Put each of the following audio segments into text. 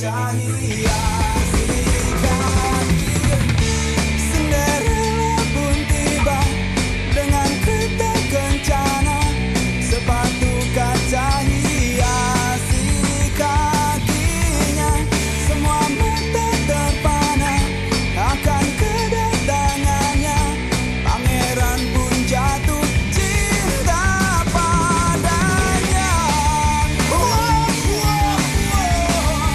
Kaca hiasi kaki. Cinderella pun tiba dengan kereta kencana. Sepatu kaca hiasi kakinya. Semua mata terpana akan kedatangannya. Pangeran pun jatuh cinta padanya. Oh, oh, oh, oh, oh, oh,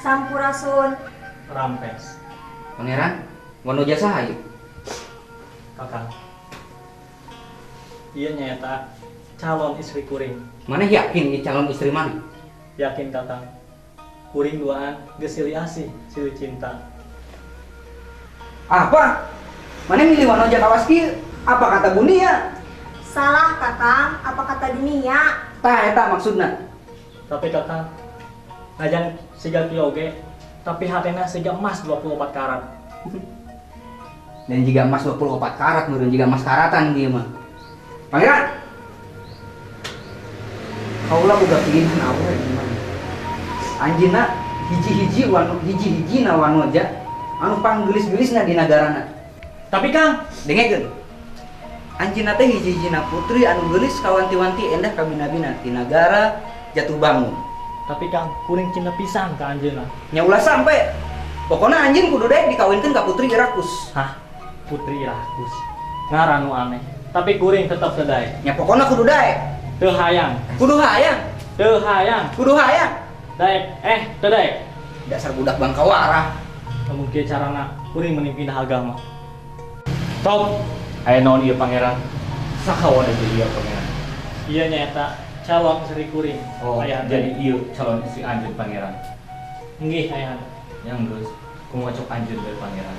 Sampurasun. Rampes. Pangeran, Wanoja saha ieu? Kakang. Ieu nyaeta calon istri kuring. Maneh yakin ieu calon istri maneh? Yakin, Kakang. Kuring duaan geus silih asih, silih cinta. Apa? Maneh milih Wanoja kawas kieu? Apa kata dunia? Salah, Kakang, apa kata dunia? Tah eta maksudna. Tapi Kakang, najan siga kieu oge, tapi hatena siga emas 24 karat. Dan jika emas 24 karat, meureun jiga emas karatan ieu mah. Pangeran. Kaula boga pilihan awewe gimana? Anjeunna hiji-hiji wano, hiji-hijina Wanoja anu panggelis-gelisna di nagarana. Tapi Kang, dengekeun. Anjeunna teh hiji-hijina putri anu geulis kawanti-wanti endah kabina-bina di nagara jatuh bangun. Tapi Kang, kuring cinta pisan ka anjeunna. Nya ulah sampe. Pokona anjeun kudu daek dikawinkeun ka Putri Irakus. Hah? Putri Irakus. Ngaran nu aneh. Tapi kuring tetep teu daek. Nya pokona kudu daek. Teu hayang. Kudu hayang. Teu hayang. Kudu hayang. Daek. Teu daek. Dasar budak bangkawara. Lamun kieu carana kuring mending pindah agama. Top. Aya naon ieu pangeran? Saha wae ieu pangeran? Ieu nyaeta calon istri kuring. Oh, Ayahanda. Jadi ieu calon istri anjeun pangeran. Nggih, ayahanda. Yang geus kumaha cok anjeun dari pangeran.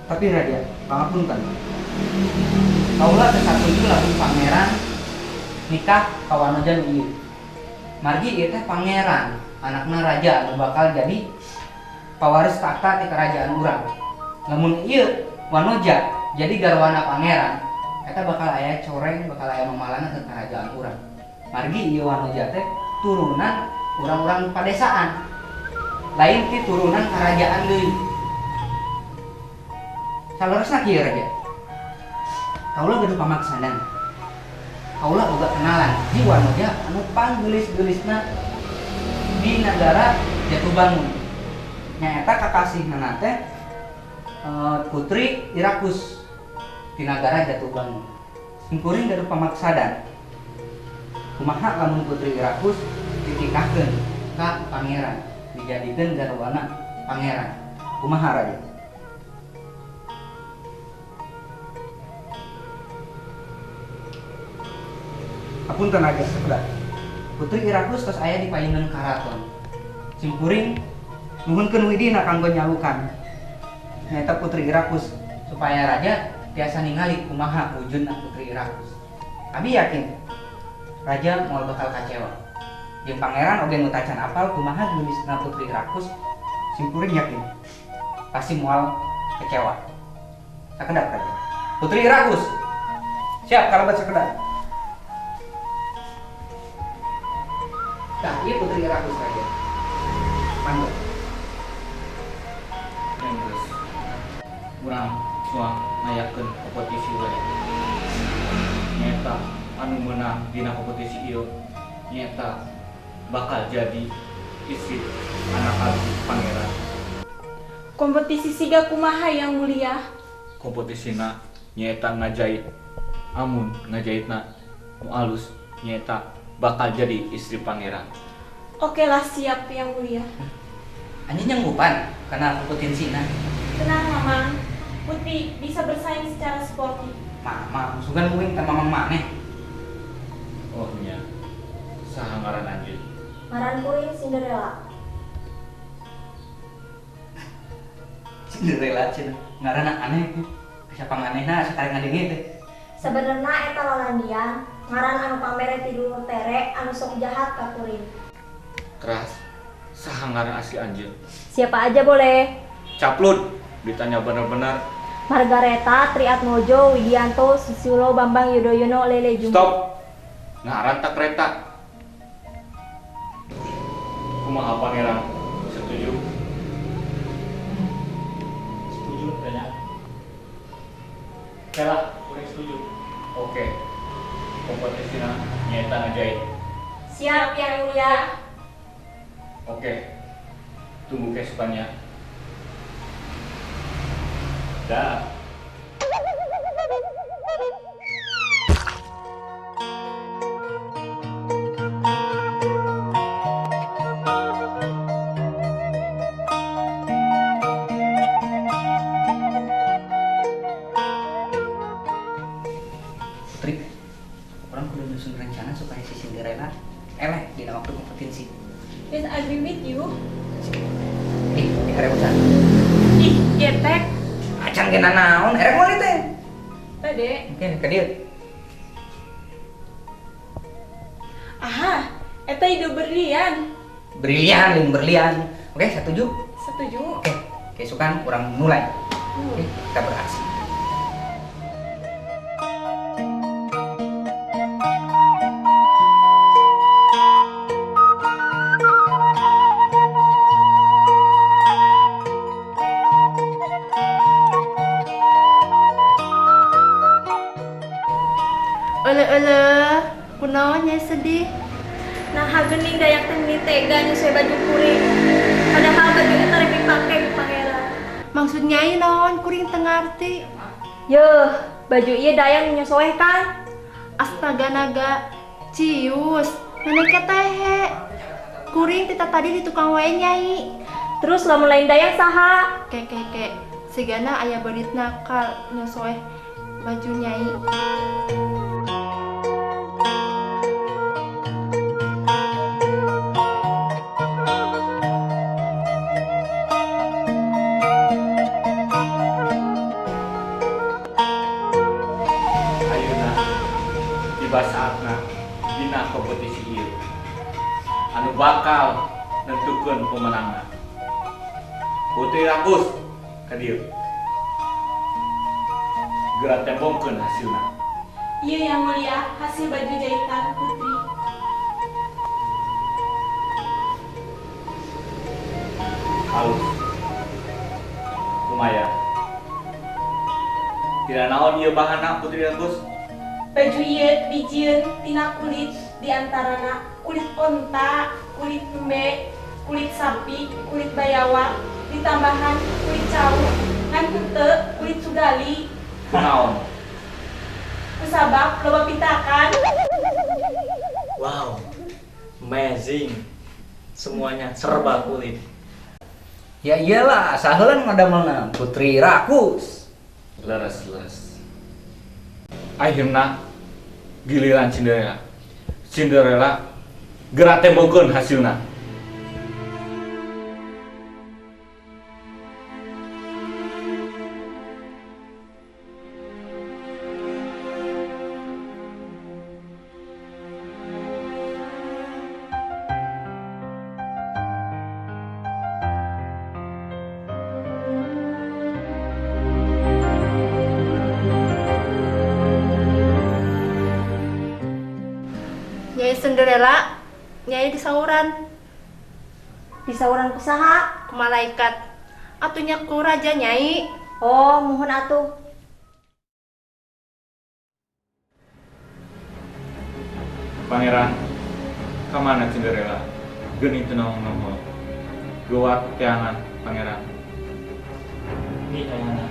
Tapi Raja, pangapunten. Kaula teu satuju lamun pangeran nikah ka Wanoja nu ieu. Margi ieu teh pangeran, anakna raja anu bakal jadi pawaris tahta ti kerajaan urang. Lamun ieu Wanoja jadi garwana pangeran, eta bakal aya coreng, bakal aya mamalana ke kerajaan urang. Margi ieu Wanoja teh turunan urang-urang padesaan, lain ti turunan kerajaan deui. Saleresna kieu Raja. Kaula gaduh pamaksadan. Kaula boga kenalan di Wanoja anu panggelis-geulisna di nagara Jatuh Bangun. Nyaeta kakasihna teh Putri Irakus di nagara Jatuh Bangun. Simkuring gaduh pamaksadan. Kumaha lamun Putri Irakus ditikahkeun ka pangeran, dijadikeun garwana pangeran. Kumaha Raja? Pangapunten aja sakedap. Putri Irakus tos aya di payunan karaton. Simkuring nuhunkeun widina kanggo nyalukan. Nyaeta Putri Irakus supaya raja tiasa ningali kumaha wujudna Putri Irakus. Abi yakin raja moal bakal kacewa. Jeung pangeran oge nu tacan apal kumaha geulisna Putri Irakus, simkuring yakin pasti moal kecewa. Sakedap raja. Putri Irakus. Siap kalabat sakedap. Tah, ieu Putri Irakus raja. Mangga. Geus. Urang suang ngayakeun kompetisi we. Nyaeta anu meunang dina kompetisi ieu nyaeta bakal jadi istri anak abdi pangeran. Kompetisi siga kumaha yang mulia? Kompetisina nyaeta ngajait. Amun ngajaitna nu alus nyaeta bakal jadi istri pangeran. Oke lah, siap yang mulia. Anjing nyanggupan karena kompetisina. Tenang Mamang, Putri bisa bersaing secara sportif. Mama, sugan kuring teh mamang maneh. Oh nya, saha ngaran anjeun? Ngaran kuring Cinderella. Cinderella cenah, ngaranna aneh. Asa panganehna asa karek ngadenge teh. Sebenarnya eta lalandian, ngaran anu pamere ti dulur tere anu sok jahat ka kuring. Keras, saha ngaran asli anjeun? Siapa aja boleh. Caplud, ditanya benar-benar. Margareta, Triatmojo, Widianto, Susilo, Bambang Yudhoyono, Lele Jumbo. Stop. Ngaran tak kereta. Kumaha pangeran? Setuju? Setuju kayaknya. Oke lah, kuring setuju. Oke. Kompetisina nyaeta ngajait. Siap yang mulia. Oke. Tunggu keesokannya. Dah. Putri, orang kudu nyusun rencana supaya si Cinderella eleh dina waktu kompetisi. Yes, I agree with you. Ih, dikarebutan. Ih, getek. Acan ge nanaon, erek moal teh. Tade. Oke, ka dieu. Aha, eta ide berlian. Brilian, lain berlian. Oke, setuju? Setuju. Oke, keesokan urang mulai. Oke, kita beraksi. Euleuh-euleuh, kunaon nya sedih? Nah, geuning Dayang teh meni tega nyusuy baju kuring. Padahal baju eta rek dipake ku pangeran. Maksud nyai naon kuring teu ngarti? Yeuh, baju ieu Dayang nyusoeh kan? Astaga naga, cius, maneh ketehe. Kuring tita tadi di tukang wae nyai. Terus lamun lain Dayang saha? Ke ke ke, sigana aya berit nakal nyosoeh baju nyai. Ayeuna tiba saatna dina kompetisi ieu anu bakal nentukeun pemenangna. Putri Rakus ka dieu. Geura tembongkeun hasilna. Iya yang mulia, hasil baju jahitan Putri. Halus. Lumayan. Tidak naon ieu bahanna Putri Rakus? Baju ieu dijieun tina kulit diantarana kulit onta, kulit embe, kulit sapi, kulit bayawak, ditambahan kulit cau, ngan henteu kulit sugali. Kunaon? Kusabab loba pitakan. Wow, amazing. Semuanya serba kulit. Ya iyalah, saheula ngadamelna Putri Rakus. Leres, leres. Akhirna giliran Cinderella. Cinderella geura tembokeun hasilna. Nyai Cinderella, Nyai disauran. Disauran ku saha? Ku malaikat. Atunya ku raja Nyai. Oh, muhun atuh. Pangeran, kamana Cinderella? Geuning teu nongol-nongol. Geuwat teangan pangeran. Nih ayana.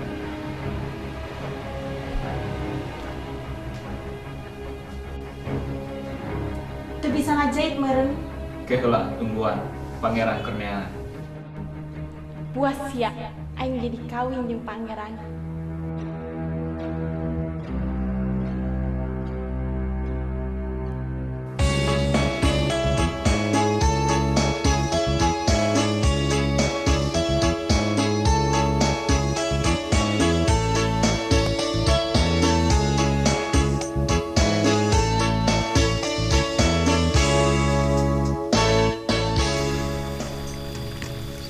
Teu bisa ngajait meureun. Ke heula tungguan pangeran keur neangan. Puas sia, aing jadi kawin jeung pangeran.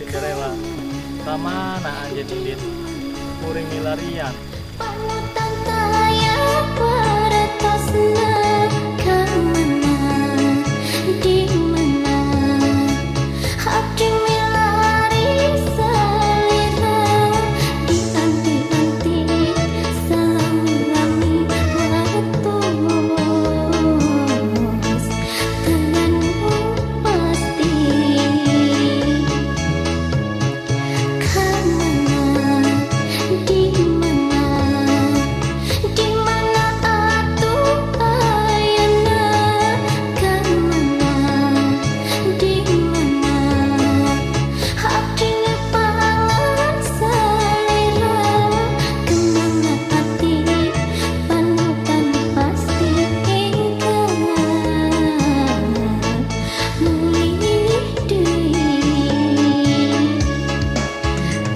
Cinderella, kamana anjeun indit? Kuring milarian. Panutan taya paretosna ka mana di mana abdi milari salira di anti-anti salami-lami watus tenanmu pasti ka mana di mana di mana atuh ayana ka mana di mana abdi nepangan salira kemana ati panutan pasti engkang mulih deui.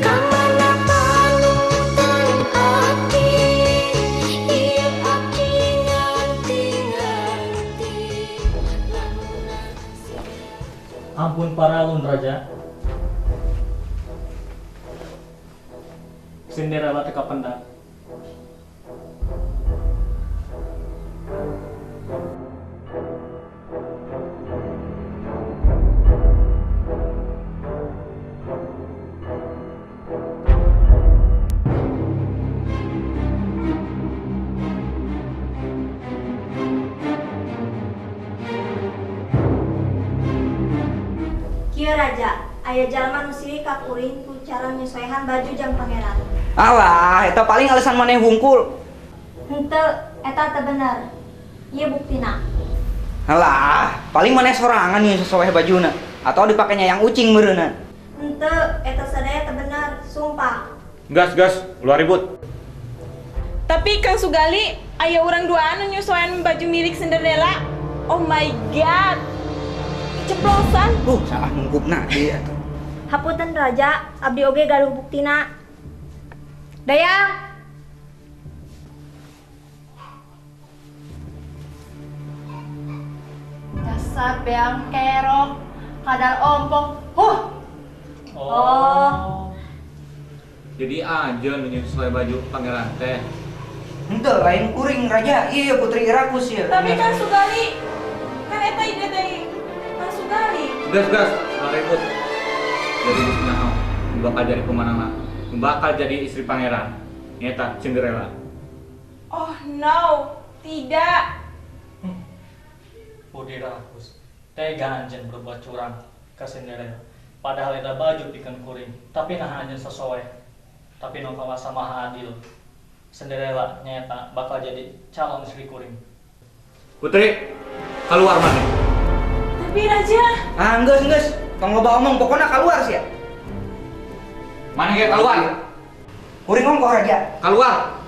Kamana panutan abdi, ieu abdi nganti-nganti. Ampun paralun raja. Cinderella teu kapendak. Kieu raja, aya jalma nu sirik ka kuring ku cara nyesuaian baju jang pangeran. Alah, eta paling alasan maneh hungkul. Henteu, eta teu bener. Ieu buktina. Alah, paling maneh sorangan nih sesuai bajuna atau dipakainya yang ucing meureunna. Henteu, eta sadaya teu bener, sumpah. Gas gas, ulah ribut. Tapi Kang Sugali, aya urang duaan nu nyesuaian baju milik Cinderella. Oh my god. Keceplosan. Salah nungkupna ieu atuh. Hapunten raja, abdi oge gaduh buktina. Dayang. Dasar beang kerok, kadal ompong. Huh. Oh. Jadi anjeun nyesuai baju pangeran teh. Henteu lain kuring raja, ieu Putri Irakus ieu. Tapi Kang Sugali, kan eta ide dari Kang Sugali. Gas gas, ulah ribut. Jadi geus nyaho, nu bakal jadi pemenangna, nu bakal jadi istri pangeran. Nyata Cinderella. Oh no, tidak. Putri Rakus, tega anjeun berbuat curang ka Cinderella. Padahal eta baju pikeun kuring, tapi nah anjeun sesuai. Tapi nu kawasa maha adil. Cinderella nyata bakal jadi calon istri kuring. Putri, keluar maneh. Tapi raja, Ah, geus geus, tong loba omong pokona keluar sia. Maneh ge keluar. Kuring ongkoh raja. Keluar.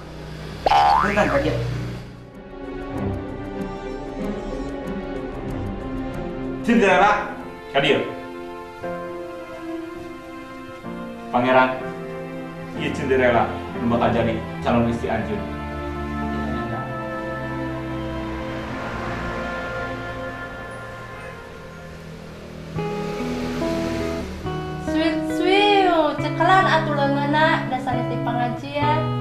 Punten raja. Cinderella, ka dieu. Pangeran, ieu Cinderella nu bakal jadi calon istri anjeun. Sweet sweet, cekelan atuh leungeunna da sanes di pangajian.